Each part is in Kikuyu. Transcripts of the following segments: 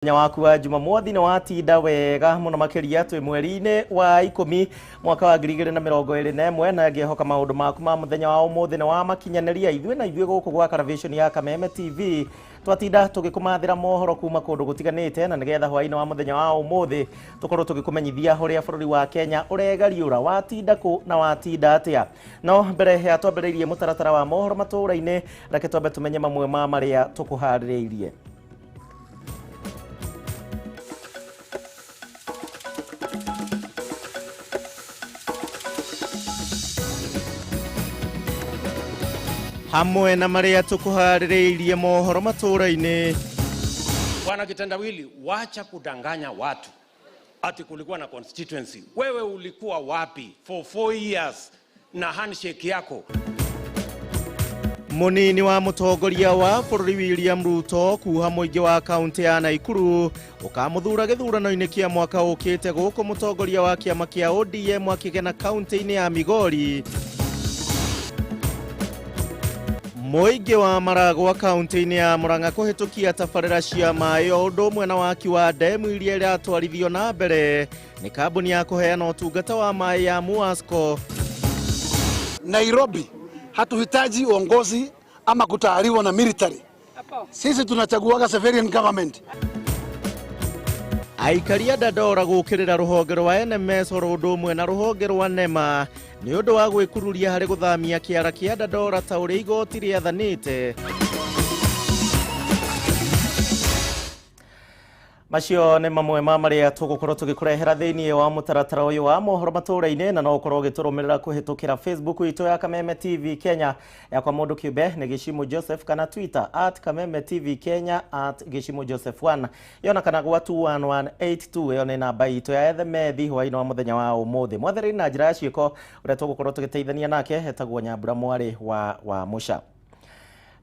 Mũthenya waku wa Jumamothi nĩ watinda wega mũno makĩria twĩ mweri-inĩ wa 10 mwaka wa 2021 na ngĩhoka maũndũ maku ma mũthenya wa ũmũthĩ nĩ wamakinyanĩria. Ithuĩ na ithuĩ gũkũ gwa Caravation ya Kameme TV twatinda tũgĩkũmathĩra mohoro kuma kũndũ gũtiganĩte, na nĩgetha hwaĩ-inĩ wa mũthenya wa ũmũthĩ tũkorwo tũgĩkũmenyithia ũrĩa bũrũri wa Kenya ũregariũra, watinda kũ na watinda atĩa. No mbere ya twambĩrĩirie mũtaratara wa mohoro matũũra-inĩ, reke twambe tũmenye mamwe ma marĩa tũkũharĩrĩirie. Hamwe na marĩa tũkũharĩrĩirie mohoro matũũra-inĩ. Bwana Kitendawili, wacha kudanganya watu ati kulikuwa na constituency. Wewe ulikuwa wapi for 4 years na handshake yako? Munini wa mũtongoria wa bũrũri William Ruto kuha mũingĩ wa kaunti ya Nakuru ũkamũthura gĩthurano-inĩ kĩa mwaka ũkĩte, gũkũ mũtongoria wa kĩama kĩa ODM akĩgena kaunti-inĩ ya Migori. Mũingĩ wa Maragwa kaunti-inĩ ya Murang'a kũhĩtũkia tabarĩra cia maĩ o ũndũ ũmwe na waki wa ndemu iria iratwarithio na mbere nĩ kambuni ya kũheana ũtungata wa maĩ ya Muasco. Nairobi hatuhitaji uongozi ama kutawaliwa na military. Sisi tunachaguaga civilian government. Aikari a Dandora gũkĩrĩra rũhonge rwa NMS oro ũndũ ũmwe na rũhonge rwa NEMA nĩ ũndũ wa gwĩkururia harĩ gũthamia kĩara kĩa Dandora ta ũrĩa igoti rĩathanĩte. Macio nĩ mamwe ma marĩa tũgũkorwo tũgĩkũrehera thĩinĩ wa mũtaratara ũyũ wa mohoro matũũra-inĩ, na no ũkorwo ũgĩtũrũmĩrĩra kũhĩtũkĩra Facebook itũ ya Kameme TV Kenya, yakwa mũndũ kĩũmbe nĩ Gĩcimu Joseph, kana Twitter at Kameme TV Kenya at Gĩcimu Joseph 1 yona kana gwa 21182. Ĩyo nĩ namba itũ ya ethemethi hwaĩ-inĩ wa mũthenya wa ũmũthĩ. Mwathereri na njĩra ya ciĩko ũrĩa tũgũkorwo tũgĩteithania nake etagwo Nyambura mwarĩ wa Mũca.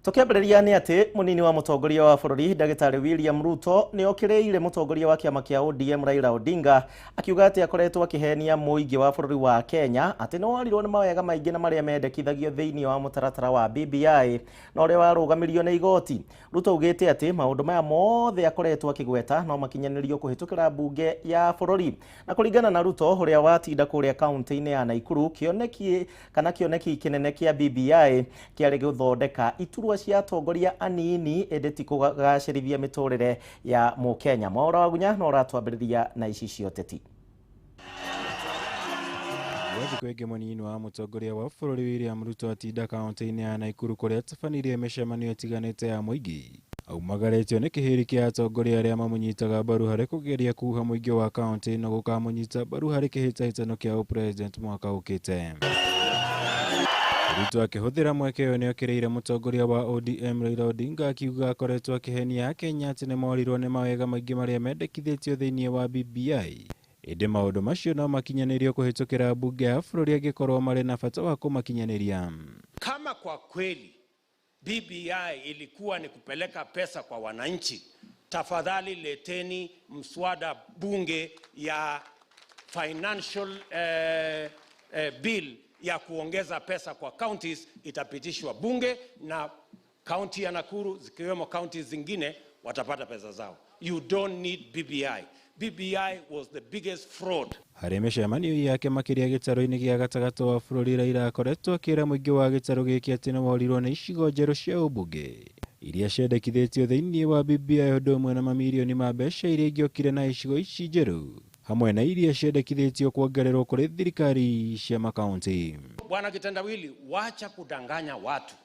Tũkĩambĩrĩria nĩ atĩ mũnini wa mũtongoria wa bũrũri Ndagĩtarĩ William Ruto nĩ okĩrĩire mũtongoria wa kĩama kĩa ODM Raila Odinga akiuga atĩ akoretwo akĩhenia mũingĩ wa bũrũri wa Kenya atĩ nĩ worirwo nĩ mawega maingĩ na marĩa mendekithagio thĩinĩ wa mũtaratara wa BBI na ũrĩa warũgamirio nĩ igoti. Ruto augĩte atĩ maũndũ maya mothe akoretwo akĩgweta no makinyanĩrio kũhĩtũkĩra mbunge ya bũrũri. Na kũringana na Ruto ũrĩa watinda kũrĩa kaunti-inĩ ya Nakuru, kĩoneki kana kĩoneki kĩnene kĩa BBI kĩarĩ gũthondeka iturwa cia atongoria anini ĩndĩ ti kũgacĩrithia mĩtũrĩre ya mũkenya. Mwaũra wa Gunya no ũratwambĩrĩria na ici cia ũteti. Thikũ ĩngĩ mũnini wa mũtongoria wa bũrũri William Ruto atinda kaunti-inĩ ya Nakuru kũrĩa atabanirie mĩcemanio ĩtiganĩte ya mũingĩ. Aumagarĩtio nĩ kĩhĩri kĩa atongoria arĩa mamũnyitaga mbaru harĩ kũgeria kuha mũingĩ wa kaunti ĩno gũkamũnyita mbaru harĩ kĩhĩtahĩtano kĩa ũpresident mwaka ũkĩte. Ruto akĩhũthĩra mweke ũyũ nĩokĩrĩire mũtongoria wa ODM Raila Odinga akiuga akoretwo akĩhenia Akenya atĩ nĩmorirwo nĩ mawega maingĩ marĩa mendekithĩtio thĩinĩ wa BBI. Ĩndĩ maũndũ macio no makinyanĩrio kũhĩtũkĩra mbunge ya bũrũri angĩkorwo marĩ na bata wa kũmakinyanĩria. Kama kwa kweli BBI ilikuwa ni kupeleka pesa kwa wananchi, tafadhali leteni mswada bunge ya financial bill ya kuongeza pesa kwa counties, itapitishwa bunge na county ya Nakuru zikiwemo counties zingine watapata pesa zao. You don't need BBI. BBI was the biggest fraud. Harĩ mĩcemanio yake makĩria gĩtarũ-inĩ gĩa gatagatĩ wa bũrũri, Raila akoretwo akĩra mũingĩ wa gĩtarũ gĩkĩ atĩ nĩworirwo nĩ icigo njerũ cia ũmbunge iria ciendekithĩtio thĩinĩ wa BBI ũndũ ũmwe na mamirioni ma mbeca iria ingĩokire na icigo ici njerũ hamwe na iria ciendekithĩtio kuongererwo kũrĩ thirikari cia makaunti. Bwana Kitendawili, wacha kudanganya watu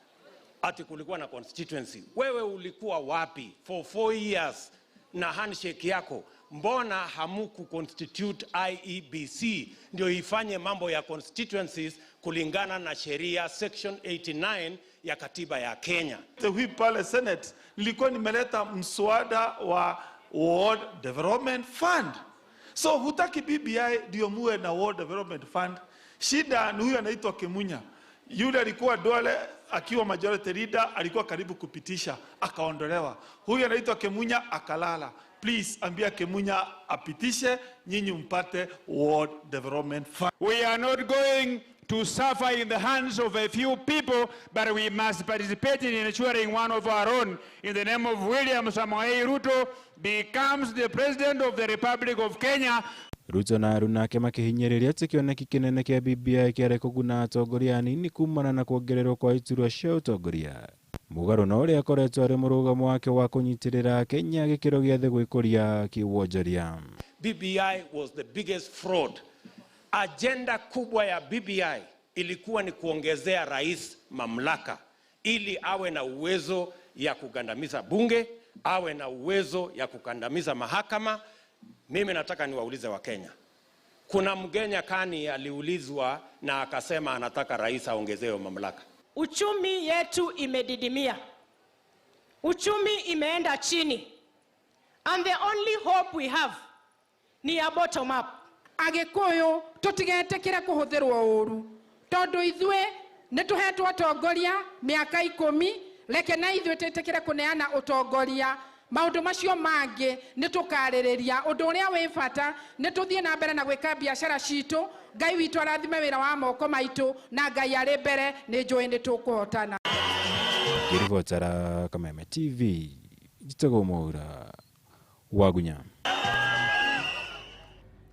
ati kulikuwa na constituency. Wewe ulikuwa wapi for 4 years na handshake yako? Mbona hamuku constitute IEBC ndio ifanye mambo ya constituencies kulingana na sheria section 89 ya katiba ya Kenya? Hii pale Senate nilikuwa nimeleta mswada wa Ward Development Fund. So hutaki BBI ndio muwe na Ward Development Fund. Shida ni huyu anaitwa Kimunya. Yule alikuwa Duale akiwa majority leader, alikuwa karibu kupitisha, akaondolewa. Huyu anaitwa Kimunya akalala. Please ambia Kimunya apitishe, nyinyi mpate Ward Development Fund. We are not going to suffer in the hands of a few people, but we must participate in ensuring one of our own, in the name of William Samoei Ruto, becomes the President of the Republic of Kenya. Ruto na aruna ake makĩhinyĩrĩria atĩ kĩoneki kĩnene kĩa BBI kĩarĩ kũguna atongoria anini kumana na kuongererwo kwa iturwa cia ũtongoria. Mũgarũ na ũrĩa akoretwo arĩ mũrũgamo wake wa kũnyitĩrĩra Kenya gĩkĩro gĩa thĩ gwĩkũria kĩwonjoria. BBI was the biggest fraud. Agenda kubwa ya BBI ilikuwa ni kuongezea rais mamlaka ili awe na uwezo ya kugandamiza bunge, awe na uwezo ya kukandamiza mahakama. Mimi nataka niwaulize wa Kenya. Kuna Mkenya kani aliulizwa na akasema anataka rais aongezewe mamlaka? Uchumi yetu imedidimia. Uchumi imeenda chini. And the only hope we have ni ya bottom up. Agikuyu tutigetikire kuhuthirwo uru tondu ithue ni tuhetwo atongoria miaka 10 reke na ithue twitikire kuneana utongoria. Maundu macio mangi ni tukaririria undu uria wi bata ni tuthie na mbere na gwika biashara citu. Ngai witu arathime wira wa moko maitu na Ngai ari mbere ni njui ni tukuhotana. Ngiribotara Kameme TV njitagwo Mwaura Wagunya.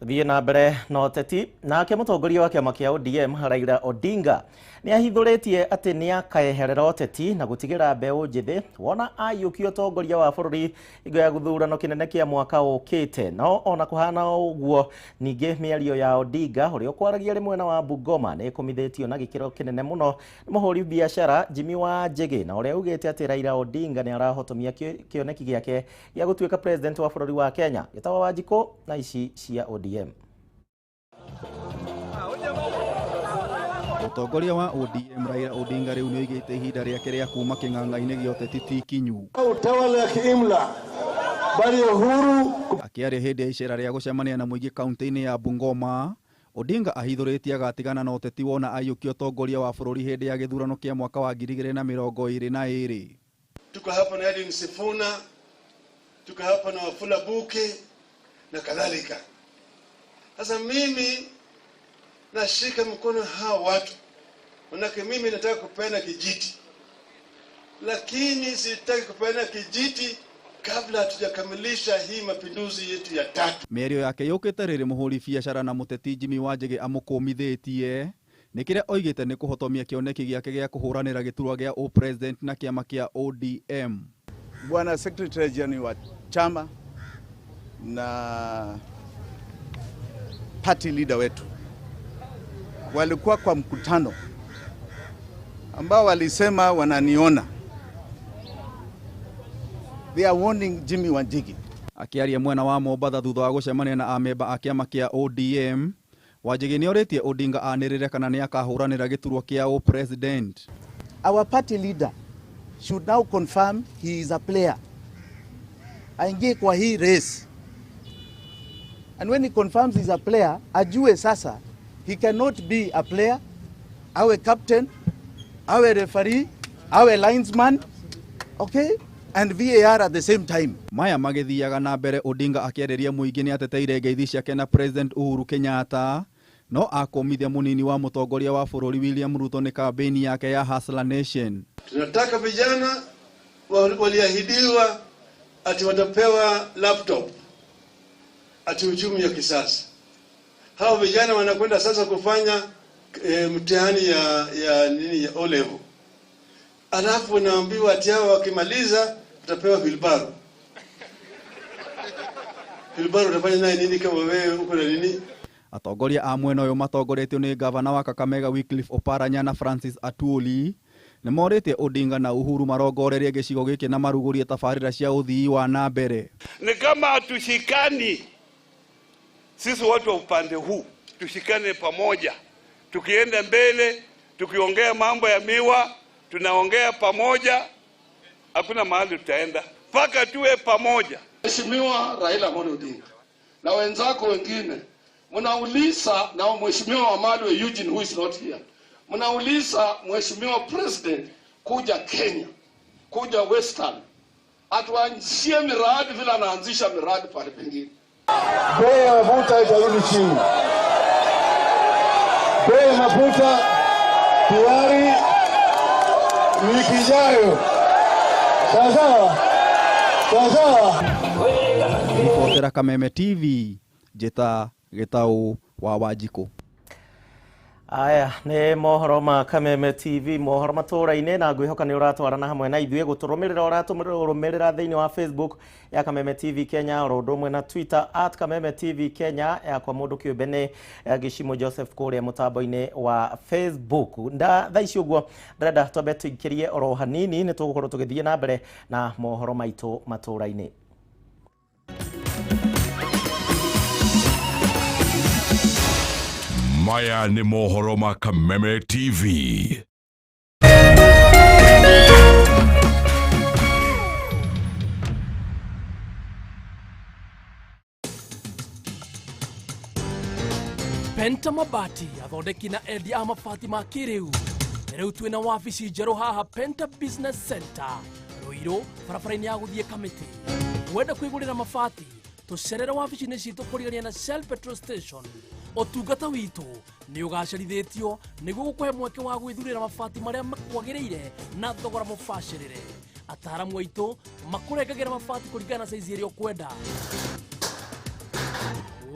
Thiĩ na mbere na ũteti. Nake mũtongoria wa kĩama kĩa ODM Raila Odinga nĩ ahithũrĩtie atĩ nĩ akaeherera ũteti na gũtigĩra mbeũ njĩthĩ wona aiyũkia ũtongoria wa bũrũri hingo ya gĩthurano kĩnene kĩa mwaka ũkĩte. No ona kũhana ũguo, ningĩ mĩario ya Odinga ũrĩa ũkwaragia arĩ mwena wa Bungoma nĩ ĩkũmithĩtio na gĩkĩro kĩnene mũno nĩ mũhũri biacara Jimmy Wanjigi, na ũrĩa augĩte atĩ Raila Odinga nĩ arahotomia kĩoneki gĩake gĩa gũtuĩka president wa bũrũri wa Kenya. Gĩtawa Wanjikũ na ici cia ODM. Mũtongoria wa ODM Raila Odinga rĩu nĩoigĩte ihinda rĩake rĩa kuma kĩng'ang'a-inĩ gĩa ũteti ti ikinyu. Utawala kiimla bali uhuru. Akĩaria hĩndĩ ya icera rĩa gũcemania na mũingĩ kaunti-inĩ ya Bungoma, Odinga ahithũrĩtie agatigana na ũteti wona aiyũkia ũtongoria wa bũrũri hĩndĩ ya gĩthurano kĩa mwaka wa 2022. Tuko hapa na Edwin Sifuna, tuko hapa na Wafula Buke na kadhalika. Sasa mimi nashika mkono hawa watu, manake mimi nataka kupeana kijiti, lakini sitaki kupeana kijiti kabla hatujakamilisha hii mapinduzi yetu ya tatu. Mĩario yake yũkĩte rĩrĩ mũhũri biacara na mũteti Jimmy Wanjigi amũkũmithĩtie nĩ kĩrĩa oigĩte nĩ kũhotomia kĩoneki gĩake gĩa kũhũranĩra gĩturwa gĩa o-president na kĩama kĩa ODM. Bwana Secretary General wa chama na party leader wetu walikuwa kwa mkutano ambao walisema wananiona. They are warning Jimmy Wanjigi. Akiaria mwena wa Mombatha thutha wa gũcemania na amemba a kĩama kĩa ODM, Wanjigi nĩorĩtie Odinga anĩrĩre kana nĩakahũranĩra gĩturwa kĩa o-president. Our party leader should now confirm he is a player. Aingie kwa hii race. And when he confirms he's a player, ajue sasa he cannot be a player, awe captain, awe referee, awe linesman, okay, and VAR at the same time. Maya magĩthiaga na mbere Odinga akĩarĩria mũingĩ nĩ ateteire ngeithi ciake na President Uhuru Kenyatta, no akũmithia mũnini wa mũtongoria wa bũrũri William Ruto nĩ kambĩini yake ya Hustler Nation. Tunataka vijana waliahidiwa ati watapewa laptop, ati uchumi ya kisasa. Hao vijana wanakwenda sasa kufanya mtihani ya nini ya O level. Alafu wanaambiwa ati hao wakimaliza watapewa wheelbarrow. Wheelbarrow utafanya naye nini kama wewe uko na nini? Atongoria a mwena ũyũ matongoretio nĩ gavana wa Kakamega Wycliffe Oparanya na Francis Atwoli nĩ morĩtie Odinga na Uhuru marongorerie gĩcigo gĩkĩ na marugũrie tabarĩra cia ũthii wa na mbere. Ni kama hatushikani sisi watu wa upande huu, tushikane pamoja, tukienda mbele, tukiongea mambo ya miwa, tunaongea pamoja, hakuna mahali tutaenda mpaka tuwe pamoja. Mheshimiwa Raila Amolo Odinga na wenzako wengine mnauliza, na Mheshimiwa Wamalwa Eugene who is not here, mnauliza Mheshimiwa President kuja Kenya, kuja Western, atuanzishie miradi vile anaanzisha miradi pale pengine. Bei ya mafuta itarudi chini. Bei ya mafuta tayari wiki ijayo. Sawa sawa sawa sawa. Ribotera Kameme TV, njĩta Gĩtaũ wa Wanjikũ. Aya nĩ mohoro ma Kameme TV, mohoro matũra-inĩ, na ngwĩhoka nĩ ũratwarana hamwe na ithuĩ gũtũrũmĩrĩra ũratũrũmĩrĩra thĩinĩ wa Facebook ya Kameme TV Kenya, oro ũndũ ũmwe na Twitter at Kameme TV Kenya. Yakwa mũndũ kĩũmbe nĩ Gĩcimo Joseph kũrĩa mũtambo-inĩ wa Facebook. Nda thaa ici ũguo ndĩrenda twambe tũikĩrie oro hanini, nĩ tũgũkorwo tũgĩthiĩ na mbere na mohoro maitũ matũra-inĩ. Maya nĩ mohoro ma Kameme TV. Penta Mabati, athondeki na endia a mabati ma kĩrĩu. Rĩu twĩna wabici njerũ haha Penta Business Center, Ruiru, barabara-inĩ ya gũthiĩ Kamĩtĩ. Wenda kwĩgũrĩra mabati, tũcerere wabici-inĩ citũ kũrigania na Shell Petrol Station. Ũtungata witũ nĩ ũgacerithĩtio nĩguo gũkũhe mweke wa gwĩthurĩra mabati marĩa makwagĩrĩire na thogora mũbacĩrĩre. Ataaramu aitũ makũrengagĩra mabati kũringana na saizi ĩrĩa ũkwenda.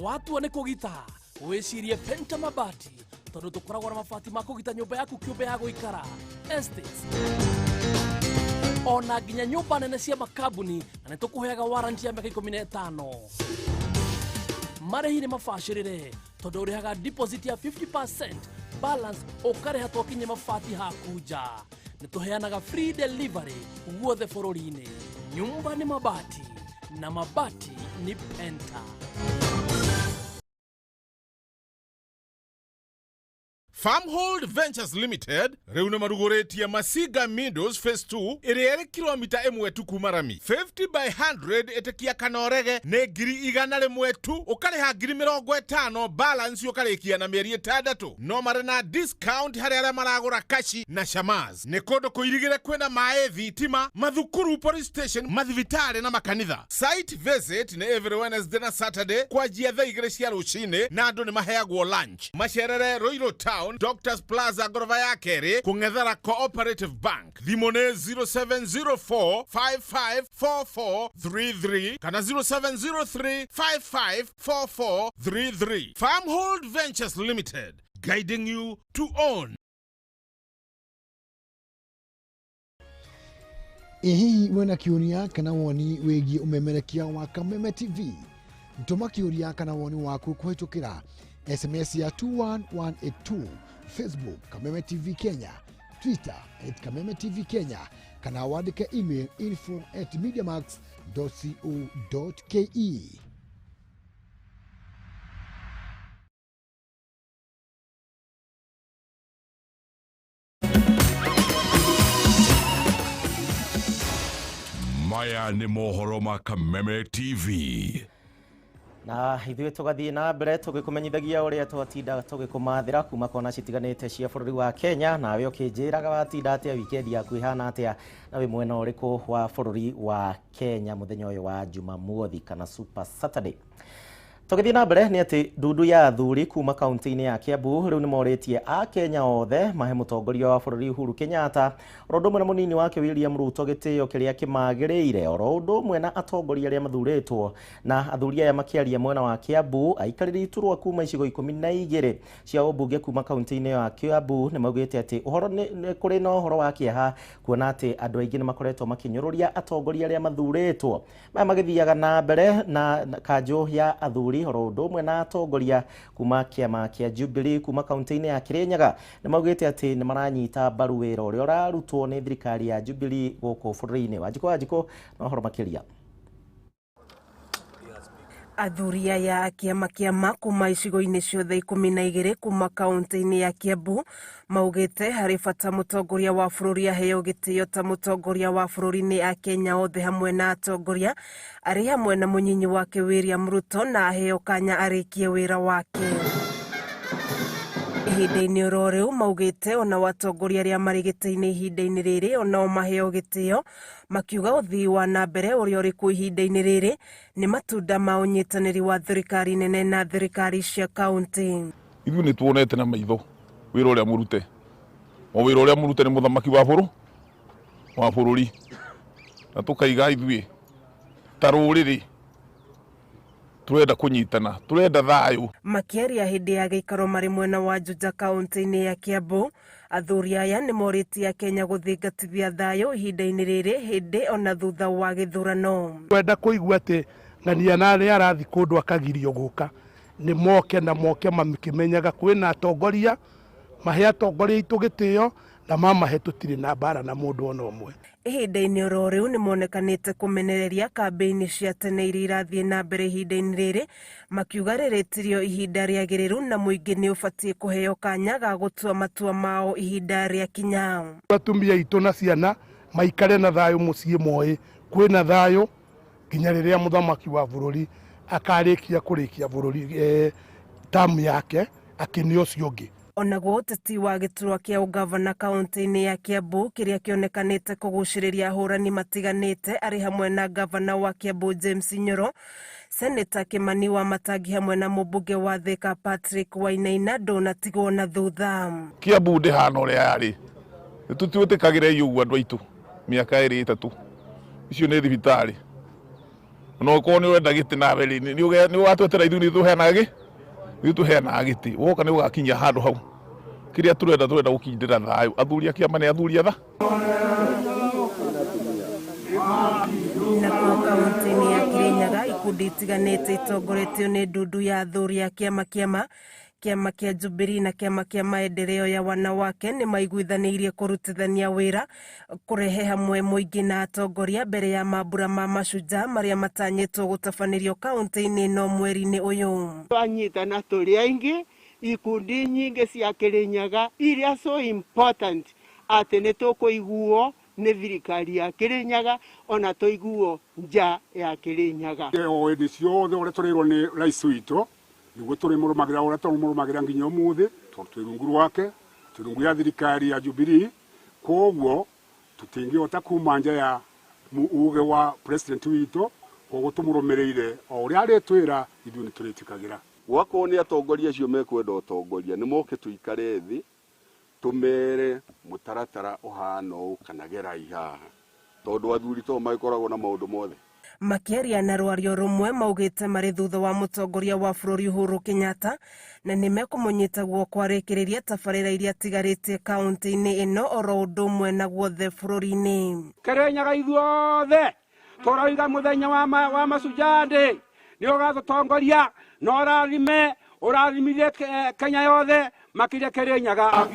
Watua nĩ kũgita, wĩcirie Penta Mabati, tondũ tũkoragwo na mabati ma kũgita nyũmba yaku kĩũmbe ya gũikara, estates, ona nginya nyũmba nene cia makambuni, na nĩ tũkũheaga warranty ya mĩaka 15. Marĩhi nĩ mabacĩrĩre tondũ ũrĩhaga deposit ya 50%, balance ũkarĩha twakinye mabati haku nja. Nĩ tũheanaga free delivery guothe bũrũri-inĩ. Nyumba nĩ mabati na mabati nĩ Penta. Farmhold Ventures Limited rĩu nĩ marugũrĩtie Masiga Meadows Phase 2 ĩrĩa ĩrĩ kilomita 1 tu kuma rami, 50 by 100, ĩtĩkia kana ũrege, nĩ 100,000 tu, ũkarĩha 50,000, balance ũkarĩkia na mĩeri 6. No marĩ na discount harĩ arĩa maragũra kashi na shamas. Nĩ kũndũ kũirigĩre, kwĩna maĩ, thitima, mathukuru, police station, mathibitarĩ na makanitha. Site visit nĩ every Wednesday na Saturday kwanjia thaa 2 cia rũcinĩ, na andũ nĩ maheagwo lunch. Macerere Ruiru Town, Doctors Plaza, ngoroba ya kerĩ kũng'ethera Cooperative Bank. Thimũ nĩ 0704 554433 kana 0703 554433. Farmhold Ventures Limited, guiding you to own. Ĩ hihi wĩna kĩũria kana woni wĩgiĩ ũmemerekia wa Kameme TV? Tũma kĩũria kana woni waku kũhĩtũkĩra SMS ya 21182, Facebook Kameme TV Kenya, Twitter at Kameme TV Kenya, kana wandĩke email info@mediamax.co.ke. Maya nĩ mohoro ma Kameme TV. Na ithuĩ tũgathiĩ na mbere tũgĩkũmenyithagia ũrĩa twatinda tũgĩkũmathĩra kuma kona citiganĩte cia bũrũri wa Kenya. Nawe ũkĩnjĩraga watinda atĩa, wikendi yaku ĩhana atĩa, na wĩ mwena ũrĩkũ wa bũrũri wa Kenya mũthenya ũyũ wa Jumamothi kana Super Saturday. Tũgĩthiĩ na mbere nĩ atĩ ndundu ya athuri kuma kaunti-inĩ ya Kiambu rĩu nĩ morĩtie akenya othe mahe mũtongoria wa bũrũri Uhuru Kenyatta oro ũndũ ũmwe na mũnini wake William Ruto gĩtĩo kĩrĩa kĩmagĩrĩire, oro ũndũ ũmwe na atongoria arĩa mathurĩtwo. Na athuri aya makĩaria mwena wa Kiambu, aikarĩri iturwa kuma icigo 12 cia ũmbunge kuma kaunti-inĩ ya Kiambu, nĩ maugĩte atĩ ũhoro nĩ kũrĩ na ũhoro wa kĩeha kuona atĩ andũ aingĩ nĩ makoretwo makĩnyũrũria atongoria arĩa mathurĩtwo. Maya magĩthiaga na mbere na kanjũ ya athuri oro ũndũ ũmwe na atongoria kuma kĩama kĩa Jubilee kuma kaunti-inĩ ya Kirinyaga nĩ maugĩte atĩ nĩ maranyita mbaru wĩra ũrĩa ũrarutwo nĩ thirikari ya Jubilee gũkũ bũrũri-inĩ. Wanjikũ Wanjikũ na ũhoro makĩria. Athuri aya a kĩama kĩama kuma icigo-inĩ ciothe 12 kuma kaunti-inĩ ya Kiambu maugĩte harĩ bata mũtongoria wa bũrũri aheo gĩtĩo ta mũtongoria wa bũrũri nĩ akenya othe hamwe na atongoria arĩ hamwe na mũnyinyi wake William Ruto, na aheo kanya arĩkie wĩra wake. Ihinda-inĩ oro rĩu maugĩte ona watongoria arĩa marĩ gĩtĩ-inĩ ihinda-inĩ rĩrĩ onao maheo gĩtĩo, makiuga ũthii wa na mbere ũrĩa ũrĩ kuo ihinda-inĩ rĩrĩ nĩ matunda ma ũnyitanĩri wa thirikari nene na thirikari cia kaunti. Ithuĩ nĩ tuonete na maitho Wĩra ũrĩa mũrute o wĩra ũrĩa mũrute nĩ mũthamaki wa bũrũri na tũkaiga ithuĩ ta rũrĩrĩ turenda kunyitana turenda thayo. Makiaria hindi ya giikaro mari mwena wa Juja kaunti-ini ya Kiambu, athuri aya ni moritie Kenya guthingatithia thayo ihinda-ini riri hindi ona thutha wa githurano. Kwenda kuigua ati ng'ania na aria arathi kundu akagirio guka ni moke na moke mamikimenyaga kwina atongoria mahe atongoria itu gitio na mamahe tutire na mbara na mundu ona umwe. Ihinda-inĩ oro rĩu nĩmonekanĩte kũmenereria kambĩini cia tene iria irathiĩ na mbere ihinda-inĩ rĩrĩ, makiuga rĩrĩ tirio ihinda rĩagĩrĩru na mũingĩ nĩ ũbatiĩ kũheo kanya ga gũtua matua mao ihinda rĩakinya. Atumia aitũ na ciana maikare na thayũ mũciĩ moĩ kwĩna thayũ nginya rĩrĩa mũthamaki wa bũrũri akarĩkia kũrĩkia bũrũri tamu yake akĩnĩ ũcio ũngĩ. Onaguo ũteti wa gĩturwa kĩa ũgavana kaunti-inĩ ya Kiambu kĩrĩa kĩonekanĩte kũgucĩrĩria ahũrani matiganĩte arĩ hamwe na gavana wa Kiambu James Nyoro, Seneta Kimani wa Matangi hamwe na mũmbunge wa Thika Patrick Wainaina ndũnatigwo na thutha. Kiambu ndĩhana ũrĩa yarĩ, nĩtũtiwĩtĩkagĩra ũguo andũ aitũ mĩaka ĩrĩ ĩtatũ icio nĩ thibitarĩ no okorwo nĩ ũrenda gĩtĩ nawe rĩ nĩ ũgatwetera ithuĩ nĩ tũheanaga gĩtĩ woka nĩ ũgakinya handũ hau. Kiria turenda gukindira thayo athuri a kĩama nĩ athuri atha. Nakuo kaunti-inĩ ya Kirinyaga ikundi itiganĩte itongoretio nĩ ndundu ya athuri a kĩama kĩama kĩa Jubilee na kĩama kĩa maendeleo ya wanawake nĩ maiguithanĩirie kũrutithania wĩra kũrehe hamwe mũingĩ na atongoria mbere ya mambura ma mashujaa marĩa matanyĩtwo gũtabanĩrio kaunti-inĩ ĩno mweri-inĩ ũyũ. Twanyitana tũrĩ aingĩ ikundi nyingĩ cia Kirinyaga iria so important atĩ nĩ tũkũiguo nĩ thirikari ya Kirinyaga ona tũiguo nja ya Kirinyaga. O hĩndĩ ciothe ũrĩa tũrĩrwo nĩ rais witũ nĩguo tũrĩmũrũmagĩra ũrĩa tũrĩmũrũmagĩra nginya ũmũthĩ tondũ twĩ rungu rwake, twĩ rungu ya thirikari ya Jubilee, koguo tũtingĩhota kuma nja ya uge wa president witũ, koguo tũmũrũmĩrĩire o ũrĩa arĩtwĩra ithuĩ nĩtũrĩtĩkagĩra. Gwakorwo nĩ atongoria acio mekwenda ũtongoria nĩ moke tũikare thĩ tũmere mũtaratara ũhana ũũ kana gerai haha tondũ athuri to magĩkoragwo na maũndũ mothe. Makiaria na rwario rumwe maugite mari thutha wa mutongoria wa bũrũri Uhuru Kenyatta na nĩ mekũmũnyita guoko arĩkĩrĩria tabarĩra iria tigarĩtie kaunti-inĩ ĩno oro ũndũ ũmwe na guothe bũrũri-inĩ. Kirinyaga ithuothe tũrauga mũthenya wa Mashujaa Day nĩ ũgatũtongoria na ũrathime ũrathimithie Kenya yothe makĩria Kirinyaga.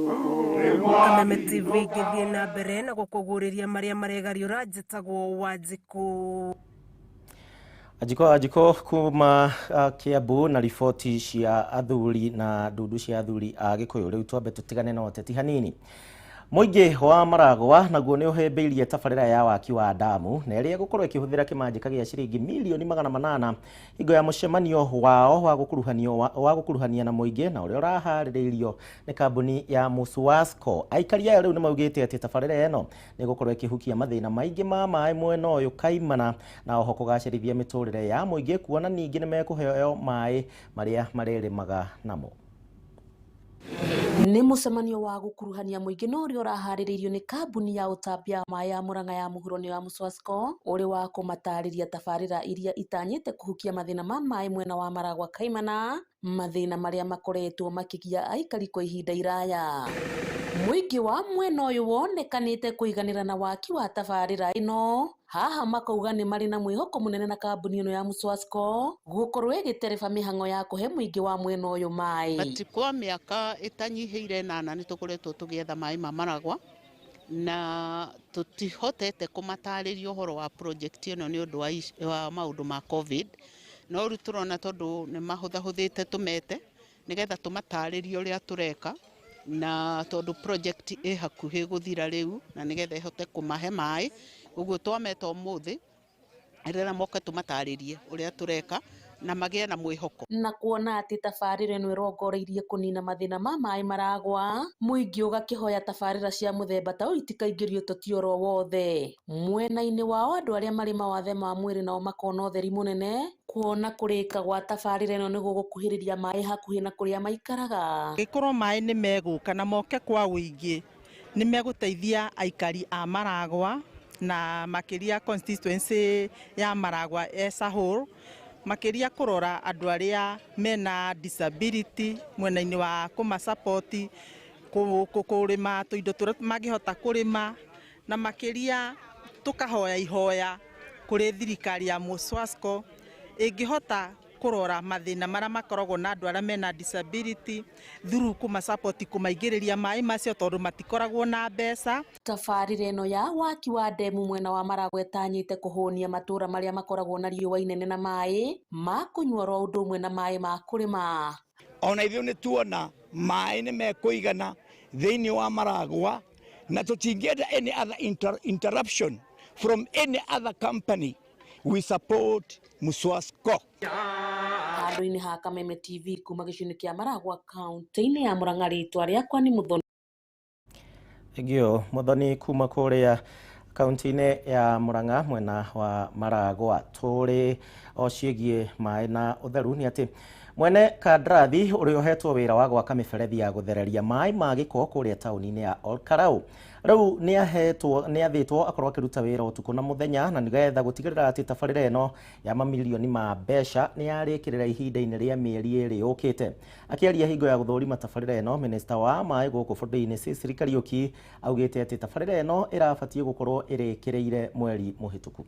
Kameme TV ngĩthiĩ na mbere na gũkũgũrĩria marĩa maregariũra njĩtagwo Wanjikũ. Anjiko kuma Kiambu na riboti cia athuri na ndundu cia athuri a Gĩkũyũ. Rĩu twambe tũtigane na ũteti hanini. Mũingĩ wa Maragwa naguo nĩ ũhĩmbĩirie tabarĩra ya waki wa damu na ĩrĩa ĩgũkorwo ĩkĩhũthĩra kĩmanjĩka gĩa ciringi milioni 800 hingo ya mũcemanio wao wa gũkuruhania na mũingĩ na ũrĩa ũraharĩrĩirio nĩ kambuni ya Musuasco. Aikari aya rĩu nĩ maugĩte atĩ tabarĩra ĩno nĩ ĩgũkorwo ĩkĩhukia mathĩna maingĩ ma maĩ mwena ũyũ kaimana na oho kũgacĩrithia mĩtũrĩre ya mũingĩ kuona ningĩ nĩ mekũheo maĩ marĩa marĩrĩmaga namo. Nĩ mũcemanio wa gũkuruhania mũingĩ na ũrĩa ũraharĩrĩirio nĩ kambuni ya ũtambia maĩ ya Murang'a ya mũhuro nĩyo ya Musuasco ũrĩ wa kũmatarĩria tabarĩra iria itanyĩte kũhukia mathĩna ma maĩ mwena wa Maragwa kaimana, mathĩna marĩa makoretwo makĩgia aikari kwa ihinda iraya. Mũingĩ wa mwena ũyũ wonekanĩte kũiganĩra na waki wa tabarĩra ĩno haha makauga nĩ marĩ na mwĩhoko mũnene na kambuni ĩno ya Musuasco gũkorwo ĩgĩtereba mĩhang'o ya kũhe mũingĩ wa mwena ũyũ maĩ. But kwa mĩaka ĩtanyihĩire 8 nĩ tũkoretwo tũgĩetha maĩ ma Maragwa na tũtihotete kũmatarĩria ũhoro wa project ĩno nĩ ũndũ wa maũndũ ma COVID, no rĩu tũrona tondũ nĩ mahũthahũthĩte tũmete nĩgetha tũmatarĩrie ũrĩa tũreka na tondũ project ĩ hakuhĩ gũthira rĩu na nĩgetha ĩhote kũmahe maĩ ũguo twameta ũmũthĩ rĩrĩa moke tũmatarĩrie ũrĩa tũreka Na magĩe na mwĩhoko. Na kuona atĩ tabarĩra ĩno ĩrongoreirie kũnina mathĩna ma maĩ maragwa, mũingĩ ũgakĩhoya tabarĩra cia mũthemba ta ũyũ itikaingĩrio ũteti oro wothe. Mwena-inĩ wao andũ arĩa marĩ mawathe ma mwĩrĩ nao makona ũtheri mũnene kuona kũrĩka gwa tabarĩra ĩno nĩ gũgũkuhĩrĩria maĩ hakuhĩ na kũrĩa maikaraga. Gĩkorwo maĩ nĩ megũka na moke kwa ũingĩ, nĩ megũteithia aikari a Maragwa na makĩria constituency ya Maragwa as a whole, makĩria kũrora andũ arĩa mena disability mwena-inĩ wa kũmasupport kũrĩma tũindo tũrĩa mangĩhota kũrĩma, na makĩria tũkahoya ihoya kũrĩ thirikari ya Mswasco ĩngĩhota kũrora mathĩna marĩa makoragwo na andũ arĩa mena disability through kũmasupport kũmaingĩrĩria maĩ macio tondũ matikoragwo na mbeca. Tabarĩra ĩno ya waki wa ndemu mwena wa Maragwa ĩtanyĩte kũhũnia matũra marĩa makoragwo na riũa inene na maĩ ma kũnyua oro ũndũ ũmwe na maĩ ma kũrĩma. Ona ithuĩ nĩ tuona maĩ nĩ mekũigana thĩinĩ wa Maragwa, na tũtingĩenda any other interruption from any other company. We support Mswasco. Handũ-inĩ ha Kameme TV kuma gĩcigo-inĩ kĩa Maragwa kaunti-inĩ ya Murang'a, rĩtwa rĩakwa nĩ Muthoni. Thengio Muthoni kuma kũrĩa kaunti-inĩ ya Murang'a mwena wa Maragwa. Tũrĩ o ciĩgiĩ maĩ na ũtheru nĩ atĩ mwene kandarathi ũrĩa ũhetwo wĩra wa gwaka mĩberethi ya gũthereria maĩ ma gĩko kũrĩa taũni-inĩ ya Olkalau rĩu nĩ athĩtwo akorwo akĩruta wĩra ũtukũ na mũthenya, na nĩgetha gũtigĩrĩra atĩ tabarĩra ĩno ya mamirioni ma mbeca nĩ yarĩkĩrĩra ihinda-inĩ rĩa mĩeri 2 yũkĩte. Akĩaria hingo ya gũthũrima tabarĩra ĩno, minista wa maĩ gũkũ bũrũri-inĩ Sicily Kariuki augĩte atĩ tabarĩra ĩno ĩrabatiĩ gũkorwo ĩrĩkĩrĩire mweri mũhĩtũku.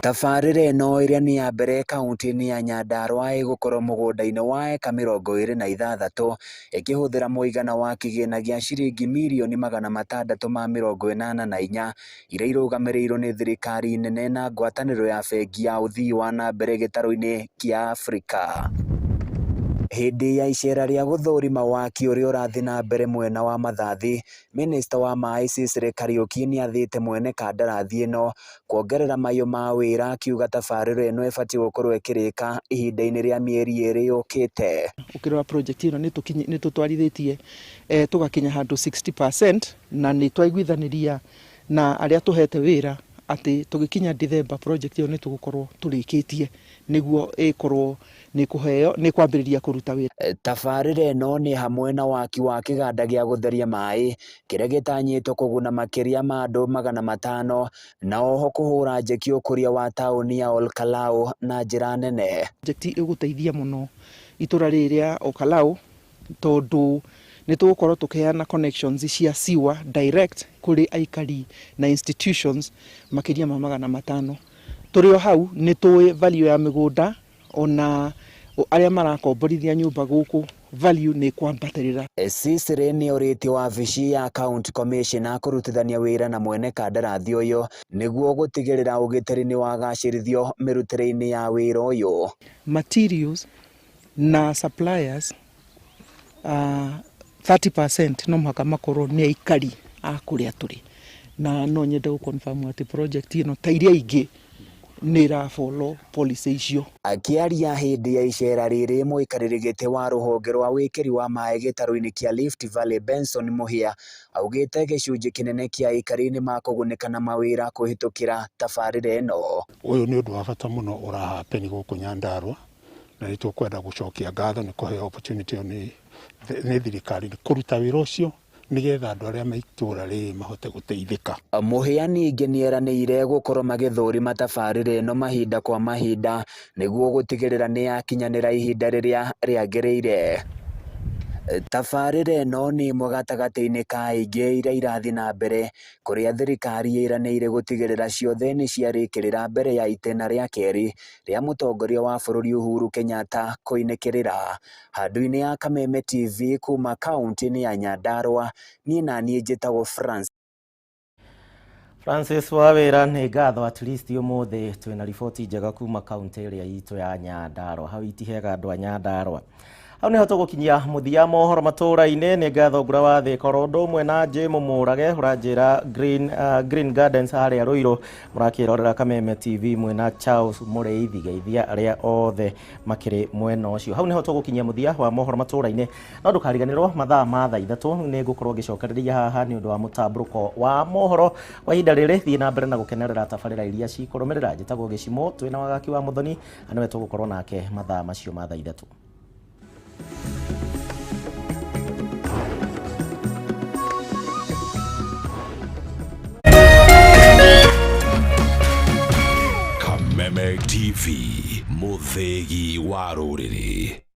Tabarĩra ĩno ĩrĩa nĩ ya mbere kaunti-inĩ ya Nyandarua ĩgũkorwo mũgũnda-inĩ wa eka 26 ĩkĩhũthĩra mũigana wa kĩgĩna gĩa ciringi mirioni 684 iria irũgamĩrĩirwo nĩ thirikari nene na ngwatanĩro ya bengi ya ũthii wa na mbere gĩtarũ-inĩ kĩa Afrika. Hĩndĩ ya icera rĩa gũthũrima waki ũrĩa ũrathiĩ na mbere mwena wa Mathathi, minista wa maĩ Sicily Kariuki nĩathĩte mwene kandarathi ĩno kuongerera mayũ ma wĩra, akiuga tabarĩra ĩno ĩbatiĩ gũkorwo ĩkĩrĩka ihinda-inĩ rĩa mĩeri 2 yũkĩte. Ũkĩrora project ĩno nĩ tũtwarithĩtie tũgakinya handũ 60%, na nĩ twaiguithanĩria na arĩa tũhete wĩra atĩ tũgĩkinya December project ĩyo nĩ tũgũkorwo tũrĩkĩtie nĩguo ĩkorwo nĩ kũheo nĩ kwambĩrĩria kũruta wĩra. Tabarĩra ĩno nĩ hamwe na waki wa kĩganda gĩa gũtheria maĩ kĩrĩa gĩtanyĩtwo kũguna makĩria ma andũ 500, na oho kũhũra njeki ũkũria wa taũni ya Olkalau na njĩra nene. Project ĩgũteithia mũno itũra rĩrĩ rĩa Olkalau tondũ nĩ tũgũkorwo tũkĩheana connections cia sewer direct kũrĩ aikari na institutions makĩria ma 500. Tũrĩ o hau nĩ tũĩ value ya mĩgũnda, ona arĩa marakomborithia nyũmba gũkũ value nĩ kwambatĩrĩra. Sicily nĩ orĩtie wabici ya county commissioner kũrutithania wĩra na mwene kandarathi ũyũ nĩguo gũtigĩrĩra ũgitĩri nĩ wagacĩrithio mĩrutĩre-inĩ ya wĩra ũyũ. Materials na suppliers 30% no mũhaka makorwo nĩ aikari a kũrĩa tũrĩ, na no nyende gũ confirm atĩ project ĩno ta iria ingĩ nĩ ĩra follow policy icio. Akĩaria hĩndĩ ya icera rĩrĩ, mũikarĩri gĩtĩ wa rũhonge rwa wĩkĩri wa maĩ gĩtarũ-inĩ kĩa Rift Valley Benson Mũhia augĩte gĩcunjĩ kĩnene kĩa aikari nĩ makũgunĩka na mawĩra kũhĩtũkĩra tabarĩra ĩno. Ũyũ nĩ ũndũ wa bata mũno ũrahappen gũkũ Nyandarua, na nĩ tũkwenda gũcokia ngatho nĩ kũheo opportunity ĩyo nĩ thirikari nĩ kũruta wĩra ũcio nĩgetha andũ arĩa me itũũra rĩrĩ mahote gũteithĩka. Mũhĩa ningĩ nĩeranĩire gũkorwo magĩthũrima tabarĩra ĩno mahinda kwa mahinda nĩguo gũtigĩrĩra nĩyakinyanĩra ihinda rĩrĩa rĩagĩrĩire. Tabarĩra ĩno nĩ ĩmwe gatagatĩ-inĩ ka ingĩ iria irathiĩ na mbere kũrĩa thirikari ĩranĩire gũtigĩrĩra ciothe nĩ ciarĩkĩrĩra mbere ya itĩna rĩa kerĩ rĩa mũtongoria wa bũrũri Uhuru Kenyatta koinĩkĩrĩra. Handũ-inĩ ya Kameme TV kuma kaunti-inĩ ya Nyandarua, niĩ naniĩ njĩtagwo Francis. Francis Wawĩra, nĩ ngatho. At least ũmũthĩ twĩna riboti njega kuma kaunti ĩrĩa itũ ya Nyandarua. Hau itihega andũ a Nyandarua. Hau niho tũgũkinyia mũthia mohoro matũra-inĩ. Nĩ ngatho Ngura wa Thĩka oro ũndũ ũmwe na Jim Mũrage ũranjĩra Green Gardens harĩa Rũirũ mũrakĩrorera Kameme TV mwena Charles Mũrĩithi, geithia arĩa othe makĩrĩ mwena ũcio. Hau niho tũgũkinyia mũthia wa mohoro matũra-inĩ, no ndũkariganĩrwo mathaa ma thaa 3 nĩ ngũkorwo ngĩcokereria haha nĩ ũndũ wa mũtambũrũko wa mohoro. Kwa ihinda rĩrĩ thiĩ na mbere na gũkenerera tabarĩra iria cikũrũmĩrĩra. Njĩtagwo Gĩcimo, twĩna Wagaki wa Mũthoni na nĩwe tũgũkorwo nake mathaa macio ma thaa 3. Kameme TV, mũthĩgi wa rũrĩrĩ.